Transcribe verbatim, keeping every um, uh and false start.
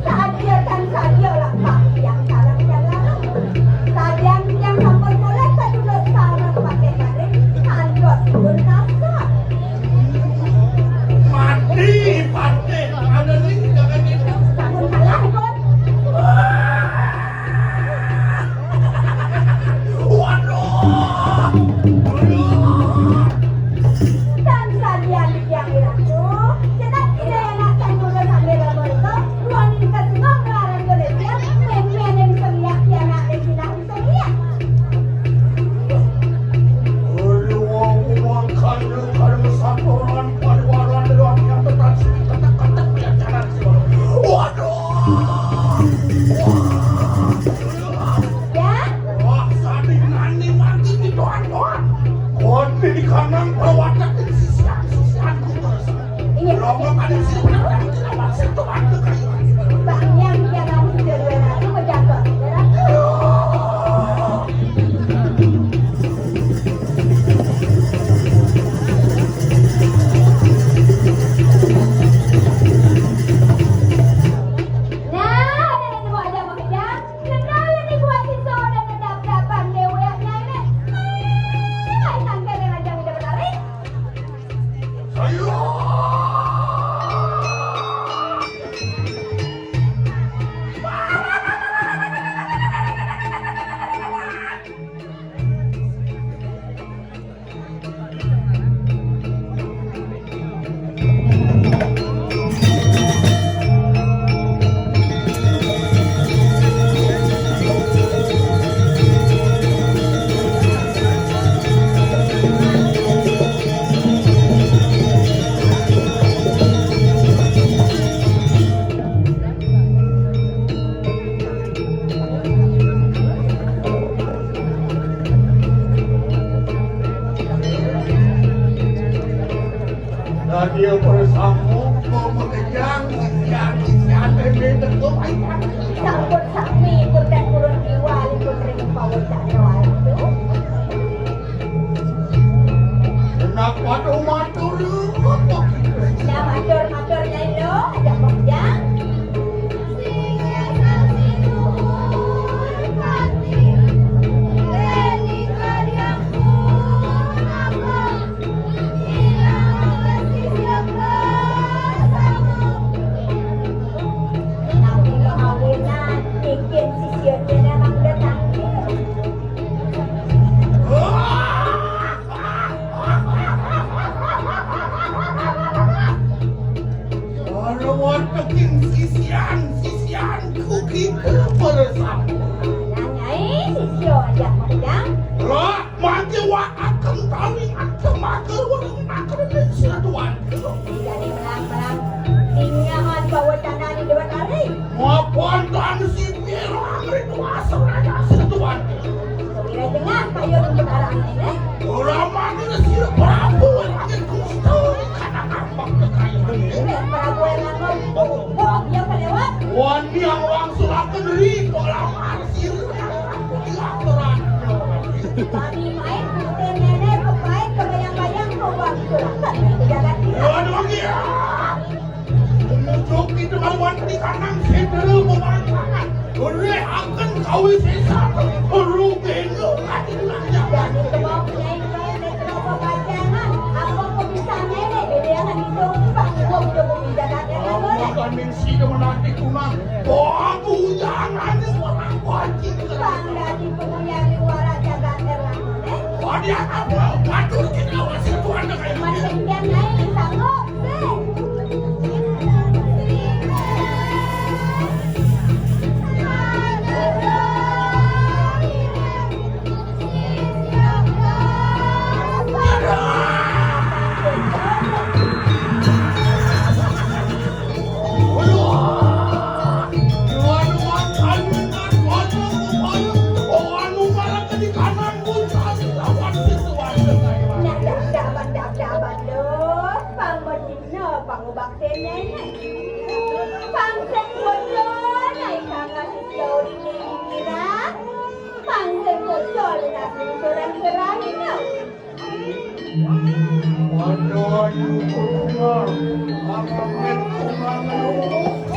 Sadia tan sadia lah, Pak, yang salah yang larang. Sadia yang sampun mulai sadulur sareng Patih Badri, kantos pun kasar. Mati, Patih. Ada nih, jangan gitu. Sampun kalah, pun. Waduh. Waduh. Tan sadia yang iratu, cenah Ida anak tan kula sambil lemur to, ruaning kesengok nglarang Indonesia, mén-méné bisa liak di anak dé sinah bisa liak. Waduh, wong, wong, kandel, kandel, satoran, pariwaran, lelaki yang tetap sini, ketek-ketek, lihat jalan sih. Waduh. Ya? Wah, sani nani mati di doan-doan. Kondi di kanang bawadak di sisian, sisian kutus. Iya. Romo pada sini, kenapa sih tuan tuh kayu? Bang yang dia kamu sudah dua kali menjaga. Nah, ada nemu aja mau kejar. Kenal nih buat si Soda ngedap-dapan déwék nyai né. Ai, sangkar yang aja udah berlari. Ayo. Lah dia bersama mau mengejar isian-isian bebek tentu baik. Sampun sami pun dan purun jiwa lipun ring pawon cakrawala itu. Enak waduh matur. Nah, matur-matur nyai lo, ajak bojang. Ora wonten ing sisian, sisianku kita bersama. Nah, nyai, sisya ajak magang. Lah, mangke wakaken tawing anta mager wengi mager ning sira tuan. Jane melang-melang, sinyahan bawa tanah di dewan hari. Mapan tan sipir amri kuasa raja sira tuan. Kewira tengah kayu rumput arang ini. Ora mangke sira Prabu langit kusta kana kampung kekayu. Ini Prabu yang ngomong, oh, oh, dia kelewat. Wani yang langsung akan ri pola marsir. Kami main, putih nenek, pemain, kebayang-bayang, kau bang, curahkan, jagat kita. Waduh, iya. Menuju kita lawan di kanan, sendera pemangkangan. Oleh akan kawin sesa, rugi. Jadi, kemau punya ini, ini kenapa pajangan? Apa kok bisa nenek, beda yang itu, bang, gua udah mau pindah kakek, boleh? Bukan mingsi, dia menanti kunang. Wah, bujangan, ini orang wajib. Bang, dari pengunyah di wara jagat, Dia apa? Atur kita masih tuan dengan Macam dia naik, sanggup, sih. Nah, dah, dah, dah, dah, dah, dah. Pang bedino, pang ubak tenai nai. Pang sing bocor nai kanggo sing jauh ini dikira. Pang sing bocor nai lingkuran kerahino. Waduh, aduh, aduh, aduh, aduh, aduh.